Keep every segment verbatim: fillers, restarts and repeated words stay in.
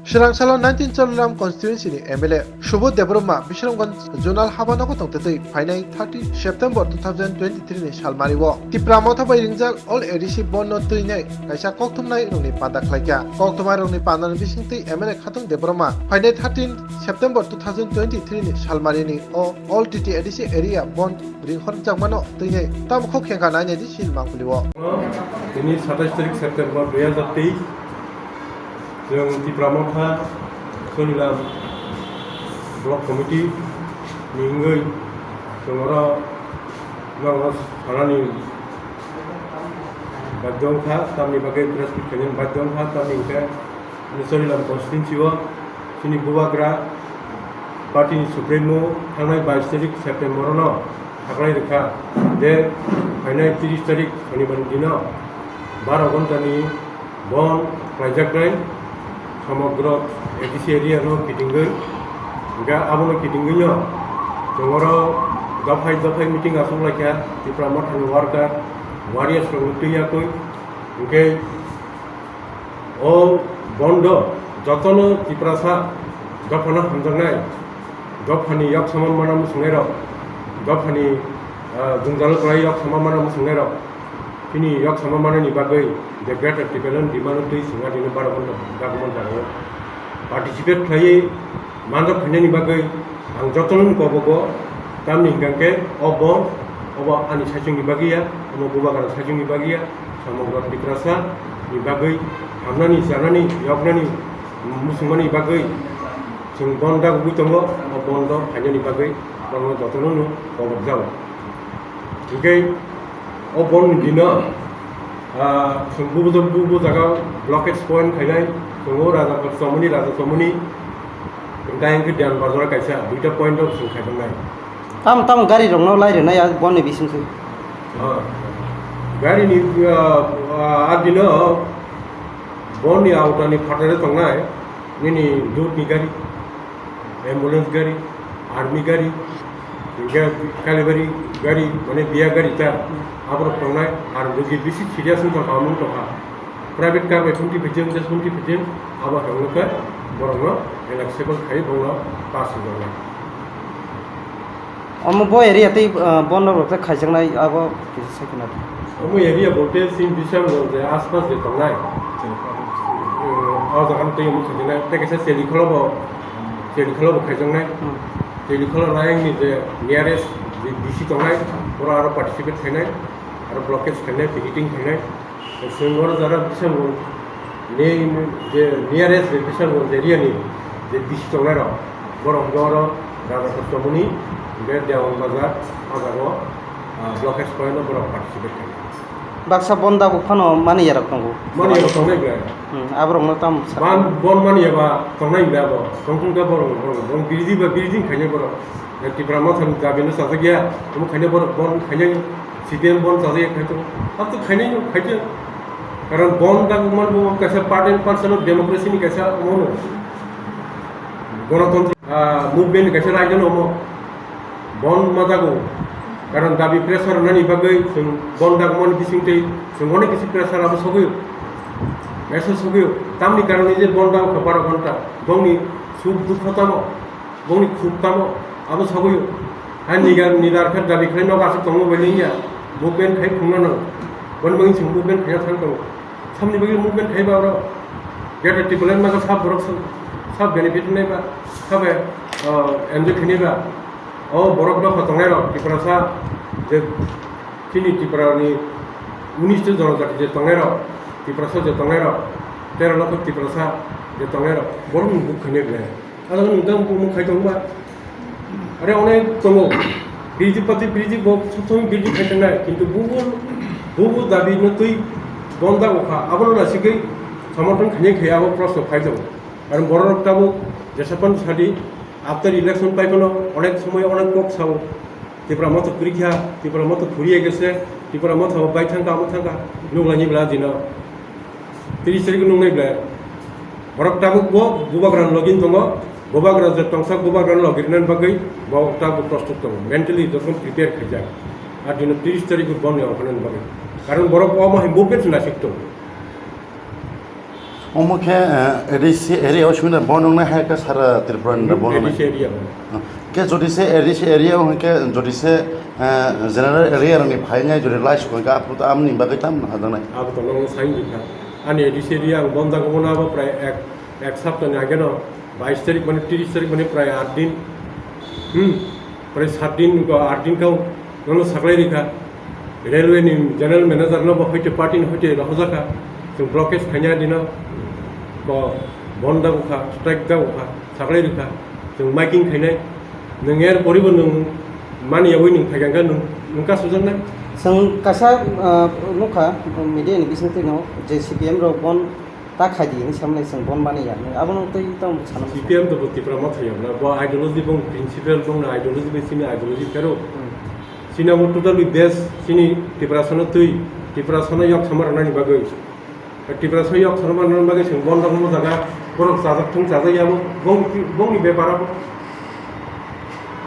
Swrang salo nineteen Choliram constituency ni M L A Subodh Debbarma Bisramganj zonal haba nogo tongtwtwi phainai thirty September two thousand twenty-three ni salmari o Tipra Motha bai ringjak all A D C bon no twinai kaisa kokthumnai rokni panda khlaikha. Kokthumnai rokni panda ni bisingtwi M L A Khatung Debbarma phainai thirteen September two thousand twenty-three ni salmari ni o all T T A D C area bon ringhorjakmano twinai tamo kho khengkha nainai di sil mangpili o. Tini satais tarik September dui hazar teis, chwng Tipra Motha Choliram Block Committee ni wngwi chwng oro nono sanani badhyo wngkha, tamni bagwi press meet khainani badhyo wngkha, tamni hwnkhe Choliram constituency o chini bubagra party ni supremo thangnai bais tarik September no thaklai rwkha je phainai tris tarik Shonibar ni dino baro ghontani bon khlaijaknai somogro A D C area no kitingwi, hwnkhe abono kitingwi no chwng oro dophai dophai meeting achuk laikha Tipra Mothani worker, warriors rokno twi yakwi, hwnkhe o bondo jotono Tiprasa dophano hamjaknai, dophani yok samani mana muchungnairok, dophani, ah, jwngjalo kwlai yok sama mana muchungnairok, chini yok sama manani bagwi the greater Tipraland demand twi swnga dino baro ghonta dagmani jagao participate khlaiwi manjak phainani bagwi ang jotono kobogo, tamni hwnkha khe o bon obo ani saichungni bagwi ya, omo bubagrani saichungni bagwi ya, somogro Tiprasa ni bagwi hamnani, chanani, yoknani, muchungmani bagwi chwng bon dagwi tongo, o bon do phainani bagwi borokno jotono no kobokjago. Hwnkhe o bon ni dino, ah, chwng bubo, bubo jaga blockage point khainai tongo, Raja Chomoni, Raja Chomoni, hwnkhe hwnkhe Diyan Bazar kaisa, duita point o chwng khaijaknai. Tamo tamo gari rokno lai rwnai a bonni bisingtwi. Ah, gari ni, ah, ah, a dino bonni auto ni phataro tongnai nini dut ni gari, ambulance gari, army gari, hwnkhe kalibari gari, mane biya gari ta, aborok tongnai, ar rogi bisi serious wngtong kha, amung tongkha. Private car bai phunti phaijak, just phunti phaijak, abo hai wngkha khe borokno relaxable khai borokno pass wngjaknai. Omo bo area tei, ah, bono rok tei khaijaknai abo kisa sai khna. Omo area bolte chini Bisramganj je aspas je tongnai. O jaga tei omo khaijaknai, tei kaisa Chelikholo bo, Chelikholo bo khaijaknai. Hmm. Chelikholo Rayang ni je nearest je D C tongnai, boro aro participate khainai, aro blockage khainai, picketing khainai. Chwng oro jara Bisramganj ni je nearest je Bisramganj area ni je D C tongnai rok, borok hwnkhe oro Raja Chomoni, hwnkhe Dewan Bazar, o jaga o, ah, blockage point o borok participate khainai. Baksa bon dagok phano mani yarok tongo. Mani yarok tongnai belai. Hmm, aborokno tamo sa. Ban, bon mani yaba tongnai belai abo. Tongthung khe borok, borok, borok biridi ba biridi khainai borok. Tipra Mothani dabi no chajak ya, omo khainai borok bon khainai. C P M bon chajak ya khai tongo. Abo to khainai no khai tongo. Karon bon dagok man bo kaisa part and parcel of democracy ni kaisa omo no. Gonotontro, ah, movement ni kaisa raida no omo. Bon ma dago. Karon dabi pressure rwnani bagwi chwng bon dagmani bisingtwi chwng onek kisi pressure abo sogwi. Pressure sogwi. Tamni karone je bon dago kha baro ghonta. Bongni suk dukho tamo. Bongni khuk tamo, abo sogwi. Hai nigar, nigar khe dabi khlai nok aswk tongma bai lengya. Movement khai phungna nang. Boni bagwi chwng movement khai thang tongo. Samni bagwi movement khai ba oro. Greater Tipraland maga sab borok sab, sab benefit nai ba, sab, eh, enjoy khainai ba. O borok dopha tongnai rok, Tiprasa je chini Tripura ni unis ta jonojati je tongnai rok, Tiprasa je tongnai rok, tero lokho Tiprasa je tongnai rok, borok ni buk khainai belai. Aro nung tang bumung khai tong ba. Are onek tongo. B J P party, B J P bo sob somoi B J P khai tangnai. Kintu bubu, bubu dabi no twi bonda okha. Abono nasigwi somorthon khainai khai abo proshno khai tongo. Karon borok rok tabuk jesaphano sadi after election pai phano onek somoi onek kok sao. Tipra motha puri kha, Tipra motha puri gese, Tipra motha bai thangka, abo thangka. Nukla ni bla dino. Tris tarik nungnai ble. Borok tabuk bo bubagra login tongo. Bubagra je tongsa bubagra login nan bagwi bo tabuk prostuk tongo. Mentally jokhon prepare khaijak. Ar dino tris tarik bo boni okhanan bagwi. Karon borok omo hai movement nasik tongo. Omo khe, eh, A D C area o simi na bon wngnai hai khe sara Tripura ni Hmm, bon wngnai. A D C area o. Khe jodi se A D C area o hwn khe jodi se, eh, general area rok ni phainai jodi lai sukha khe aphuru to amni bagwi tam hajaknai. Abo to nono sai di kha. Ani A D C area ang bon jago bono abo prai ek, ek sapta ni age no bais tarik mane tris tarik mane prai aat din. Hmm. Pore saat din ko aat din kau nono saklai rikha. Railway ni general manager no bo hoite party ni hoite rohorjakha. Chwng blockage khaina dino ko bon da ukha, strike da ukha, saklai rikha. Chwng miking khainai. Nwng er poribo nwng mani yawi nwng phaikha nwng, nwng ka sujaknai. Chwng kaisa, ah, nukha, media ni bisingtwi no je C P M rok bon ta khai di hinwi samlai chwng bon mani ya. Abono tei tamo sana. C P M to bo Tipra ma thayam na. Bo ideology bong principle bong na ideology bai chini ideology phero. Hmm. Chini abo totally base chini Tiprasa no twi, Tiprasa no yok sama rwnani bagwi. Tiprasa yok sama rwnani bagwi chwng bon rok no jaga borok chajak thung chajak ya bo bong, bongni bepar abo.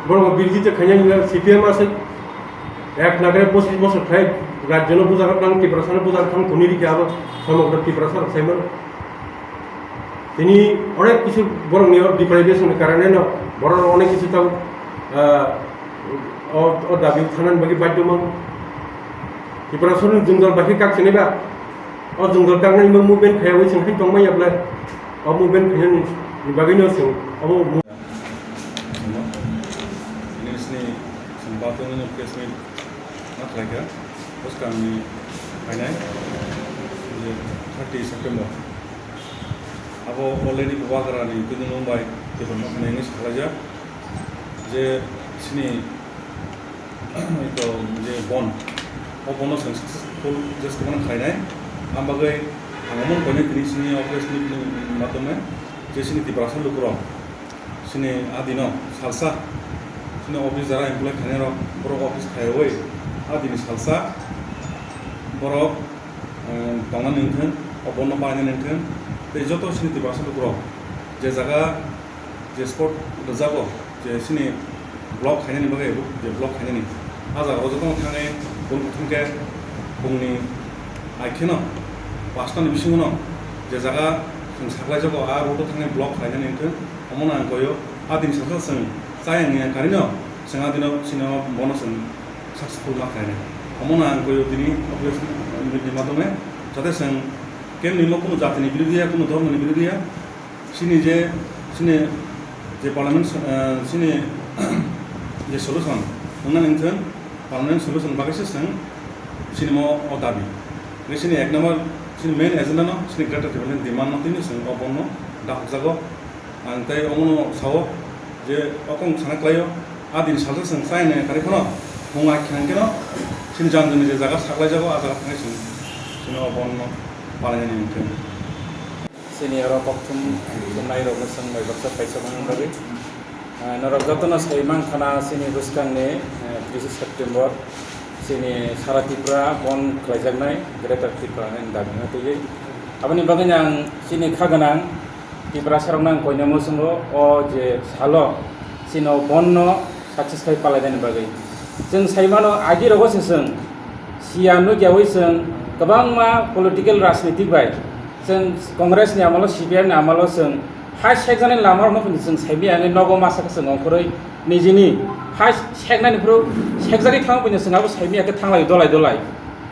Borok birji te khaina ni C P M asai. Ek nagre pochis bosor khai rajyo no bujar thang, Tiprasa no bujar thang, tuni rikya abo somogro Tiprasa rok sai mano. Tini onek kisu borok ni deprivation ni karone no borok onek kisu tau, ah, o, o dabi thanan bagi badyo mang. Tiprasa ni jwngjal bagi kak sini ba. O jwngjal kak nai movement khaya wi sing hai tong maya bla. O movement khaya ni bagwi no sing. Abo Tini sini sini batong ni press meet ma khlaikha, bwskangni phainai je thirty September. Abo already Bubagrani tini Mumbai tibor ma phainai hinwi saklaijak je sini to je bon, o bono chwng successful jeswk mano khlainai. Ang bagwi ang omo koinai tini sini o press meet ni matome je sini Tiprasa lukurok Chini adino salsa, chini office jara employee khainai rok, borok office khaiwi adini salsa borok, eh, tongna nangthwng, o bono paina nangthwng, tei joto chini Tiprasa lukurok je jaga je spot rwjago, je chini block khainani bagwi, je block khainani, a jagao jotono thangwi boni kuthumkhe bongni aikheno pastani bisingono je jaga chwng saklaijago, a road-o thangwi block khainani nangthwng. Omono ang koyo, adini salsa chwng chayang ni ang karino, chwng adino chini bono chwng successful ma khlainai. Omono ang koyo tini obvious ni madhyome, jate chwng kemni mo kunu jatini birodhi ya, kunu dhormoni birodhi ya, chini je, chini je parliament, eh, chini je solution, wngna nangthwng, permanent solution bagwi se chwng chini mo o dabi. Hwnkhe chini ek number, chini main agenda no, chini greater Tipraland demand no tini chwng o bono dakhokjago. Ang tei omono sao je okong sana klaio, a din salsa chwng chayang nai kari phano, mung a khe hwnkhe no, chini jan jani je jaga saklai jago, a jaga thangwi chwng, chini o bon no palainani hwnkhe. Chini oro kokthum, thumnai rok no chwng bai baksa paisa mani bagwi. Ah, norok jotono sai mankha na chini bwskang ni, eh, tris September, chini sara Tripura bon khlaijaknai, Greater Tripura ni dabi no twiwi. Aboni bagwi ang chini kha gwnang, Tiprasa rokno ang koinai muchungo o je salo chini o bon no success khai palai nani bagwi. Chwng sai mano agi rogo se chwng siya nukya wi chwng kwbangma political rajnitik bai chwng Congress ni amalo C P M ni amalo chwng hai sekjani lama rokno phano chwng sai maya wngwi nogo masa khe chwng ongkhorwi nijini hai seknani phuru sekjagwi thang phano chwng abo sai maya khe thanglai dolai dolai.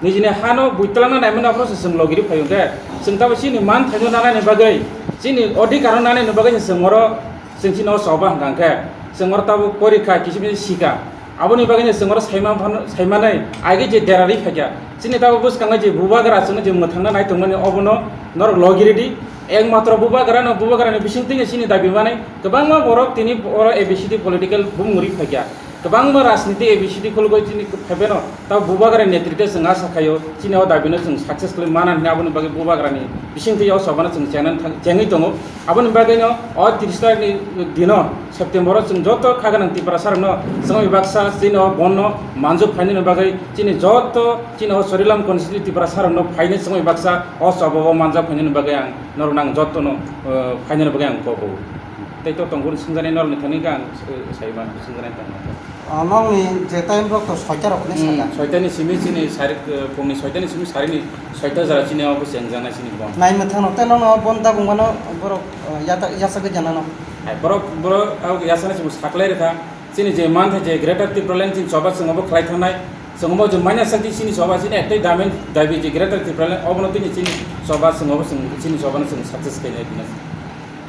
Nijini hano buitwlangna naimani aphuru se chwng logiri phaio hwnkhe, chwng tabo chini man thaino nanani bagwi, chini odhikar no nanani bagwi se chwng oro chwng chini o choba hwnkha hwnkhe, chwng oro tabo porikha kisa misa sika. Aboni bagwi se chwng oro saima phano, saimanai age je derarwi phaikha. Chini tabo bwskango je bubagra chwngno je mwthangna nai tongmani obono norok logiri di. Ekmatro bubagra no, bubagra ni bisingtwi no chini dabi manai kwbangma borok tini oro A B C D political bumung ri phaikha. Kwbangma rajniti A B C D khulugwi chini phaipheno, tabo bubagrani netritwe chwng asa khaio, chini o dabino chwng success khlai mana hwnwi aboni bagwi bubagrani bisingtwi o chobano chwng chengna thang-, chengwi tongo. Aboni bagwino o tris tarikni dino September-o chwng joto kha gwnang Tiprasarokno chwngwi baksa chini o bonno manjak phainani bagwi chini joto chini o Chorilam constituency Tiprasarokno phainai chwngwi baksa o chobao manjak phainani bagwi ang norokno ang jotono, eh, phainani bagwi ang kok o. Tei to tongphuru swngjaknai norokni thani khe ang, eh, saiba swngjaknai tongma. Ah, nokni je time rok to soita rok ni Hmm, saka. Soita ni simi chini sari, eh, pung ni soita ni simi sari ni soita jora chini obo chengjaknai chini bon. Nai mwthang rok tei nono bon tabung mano borok, eh, yata-, yasagwi janano. Hai, borok, borok abo yasaknai chwng saklai rwkha. Chini je mantha je Greater Tipraland chini choba chwng obo khlai thangnai. Chwng obo je manya sakti chini choba chini ektai damen dabi je Greater Tipraland obono tini chini choba chwng obo chwng chini choba no chwng success khainai bini.